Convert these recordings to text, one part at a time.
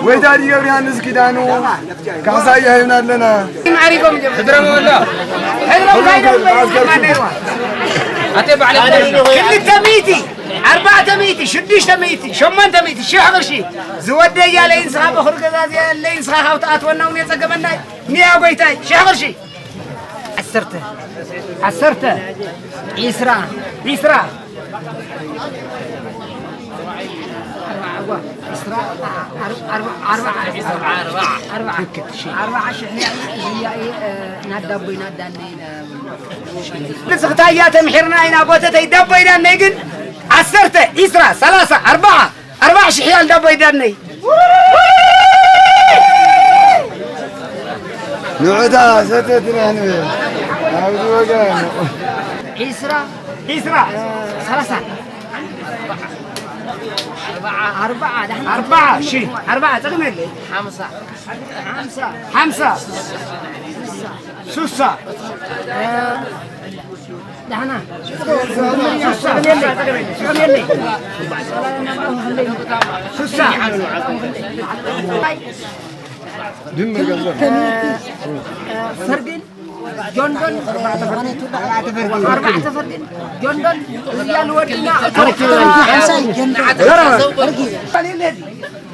ወይታ ዲገብር ዮሃንስ ኪዳኑ ካሕሳ እያ ሂብና ኣለና። ክልተ ሚእቲ ኣርባዕተ ሚእቲ፣ ሽዱሽተ ሚእቲ፣ ሸሞንተ ሚእቲ፣ ሽሕ ቅርሺ። ዝወደያ ለይንስኻ በኹር ገዛዝያ ለይንስኻ ካብ ትኣትወና እውን የጸገመናይ። ንያ ጎይታይ፣ ሽሕ ቅርሺ። ዓሰርተ፣ ዓሰርተ፣ ዒስራ፣ ዒስራ፣ ኣርባዓ፣ ዒስራ፣ ኣርባዓ፣ ኣርባዓ፣ ኣርባዓ፣ ኣርባዓ ሽሕ እያ። እያ፣ እ፣ ናዳቦይ ናዳነይ፣ እ፣ ንስኽታ እያ ተምሒርና ኢና ጎተተይ ዳቦይ ዳነይ ግን ዓሰርተ፣ ዒስራ፣ ሰላሳ፣ ኣርባዓ፣ ኣርባዓ ሽሕ እያ ዳቦይ ዳነይ። ንዕታ ሰተትና ንብል። ኣብዚ ወገን። ዒስራ፣ ዒስራ፣ እ፣ ሰላሳ፣ ኣርባዓ፣ ኣርባዓ፣ ደሓን ኣርባዓ፣ ሺ፣ ኣርባዓ፣ ጸገም የለ። ሓምሳ፣ ሓምሳ፣ ሓምሳ፣ ስሳ፣ ስሳ፣ እ፣ ደሓና፣ ስሳ፣ ጸገም የለ፣ ጸገም የለ። ስሳ። ድምር ገንዘብ። እ፣ እ፣ ፈርግን ጆንዶን ኣርባዕተ ፈርግን ጆንዶን እያሉ ወዲና።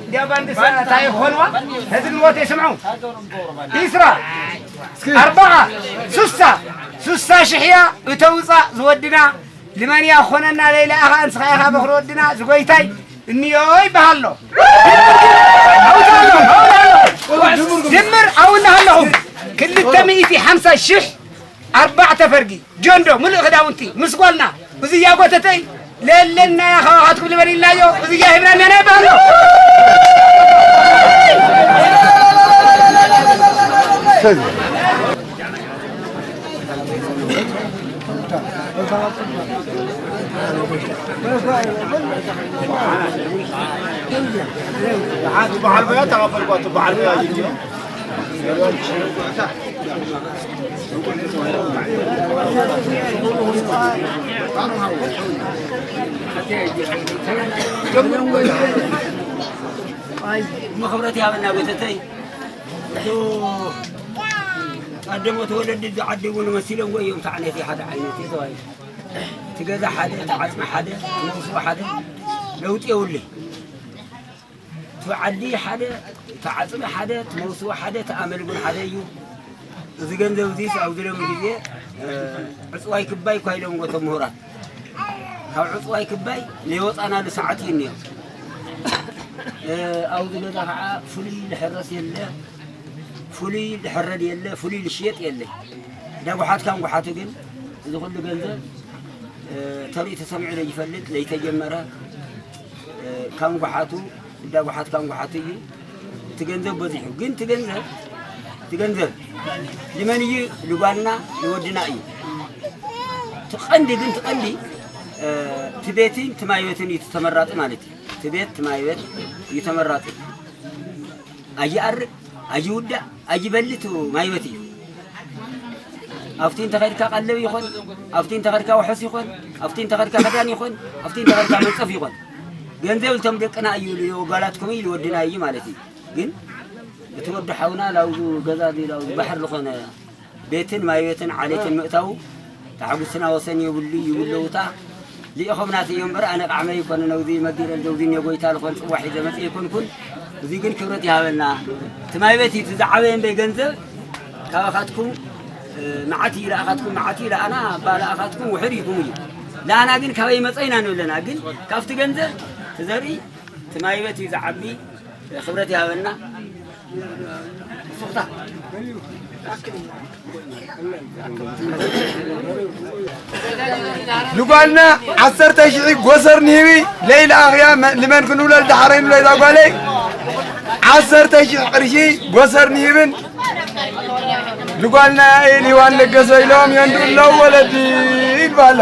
እንዲያ ባንድስ እንታይ ይኾንዋ? ህዝቢ ንወት ይስምዑ። ኢስራ፣ ኣርባዓ፣ ሱሳ፣ ሱሳ ሽሕያ እተውፃእ ዝወድና ልመንያ ኾነና ለይላ ኣኻ እንስኻ ኢኻ በኽሪ ወድና ዝጎይታይ እኒኦ ይበሃሎ። ድምር ኣውና ኣለኹም ክልተ ሚእቲ ሓምሳ ሽሕ ኣርባዕተ ፈርጊ ጆንዶ ምሉእ ክዳውንቲ ምስ ጓልና ብዙያ ጎተተይ ለለና ካባኻትኩም ልበል ኢልናዮ ብዙያ ሂብናና ናይ በሃሎ። በዓል ሞያ ተቐበልኳት በዓል ሞያ እዩ። መኽብረት ያበና ቤተተይ። ቀደሞ ተወለዲ ዝዓዲ እውን መሲሎም ወይ እዮም ተዓነት ሓደ ዓይነት እዩ ተባሂሉ። እቲ ገዛ ሓደ፣ እቲ ዓፅሚ ሓደ፣ እቲ መውስቦ ሓደ፣ ለውጢ የብሉን። እቲ ዓዲ ሓደ፣ እቲ ዓፅሚ ሓደ፣ እቲ መውስቦ ሓደ፣ እቲ ኣመል እውን ሓደ እዩ። እዚ ገንዘብ እዚስ ኣብዚ ሎሚ ግዜ፣ እ፣ ዕፅዋይ ክባይ እኳ ኢሎም እቶም ምሁራት። ካብ ዕፅዋይ ክባይ ዘይወፃናሉ ሰዓት እዩ እኒኦ። እ፣ ኣብዚ ገዛ ከዓ ፍሉይ ዝሕረስ የለ፣ ፍሉይ ዝሕረድ የለ፣ ፍሉይ ዝሽየጥ የለ። እንዳ ጓሓት ካም ጓሓቱ ግን እዚ ኩሉ ገንዘብ፣ እ፣ ተሪኡ ተሰሚዑ ዘይፈልጥ፣ ዘይተጀመረ፣ እ፣ ካም ጓሓቱ፣ እንዳ ጓሓት ካም ጓሓቱ እዩ። እቲ ገንዘብ በዚሑ። ግን እቲ ገንዘብ፣ እቲ ገንዘብ ንመን እዩ? ንጓልና፣ ንወድና እዩ። እቲ ቀንዲ ግን፣ እቲ ቀንዲ፣ እ፣ እቲ ቤትን እቲ ማይ ቤትን እዩ ተመራፂ ማለት እዩ። እቲ ቤት፣ እቲ ማይ ቤት እዩ ተመራፂ። ኣይኣርግ፣ ኣይውዳእ፣ ኣይበልት ማይ ቤት እዩ። ኣብቲ እንተኸድካ ቀለብ ይኾን፣ ኣብቲ እንተኸድካ ውሑስ ይኾን፣ ኣብቲ እንተኸድካ ክዳን ይኾን፣ ኣብቲ እንተኸድካ መንጸፍ ይኾን። ገንዘብ እቶም ደቅና እዩ፣ ንወጋላትኩም እዩ፣ ንወድና እዩ ማለት እዩ። ግን እቲ ወዲ ሓውና ላውዙ ገዛ እዚ ላውዙ ባሕር ዝኾነ ቤትን ማይ ቤትን ዓሌትን ምእታዉ ተሓጉስና ወሰን የብሉ ይብለውታ። ሊኢኾም ናተይ እዮም እምበር ኣነ ቃዕመ ይኮነ ነውዚ መዲረ ዘውዚ እኔ ጎይታ ልኾን ጽዋሕ ሒዘ መጽእ ይኮንኩን። እዚ ግን ክብረት ይሃበና። እቲ ማይ ቤት እዩ እቲ ዝዓበየ እምበይ ገንዘብ ካባኻትኩም፣ እ፣ መዓት እዩ ለኣኻትኩም፣ መዓት እዩ ለኣና፣ እባ ለኣኻትኩም ውሑድ ኢኹም እዩ። ለኣና ግን ካበይ መጸ ኢና ንብለና። ግን ካብቲ ገንዘብ እቲ ዘርኢ እቲ ማይ ቤት እዩ ዝዓቢ። ክብረት ይሃበና። ንጓልና ዓሰርተ ሺሕ ጎሰር ንሂቢ ለይለኣኽያ መ-፣ ልመን ክንብለል ዳሕረይ ንብለዛ ጓለይ ዓሰርተ ሺሕ ቅርሺ ጎሰር ንሂብን ንጓልና ኢል ሂዋን ለገሰ ኢሎም የንዱ ኣለዉ ወለዲ ይባሃሎ።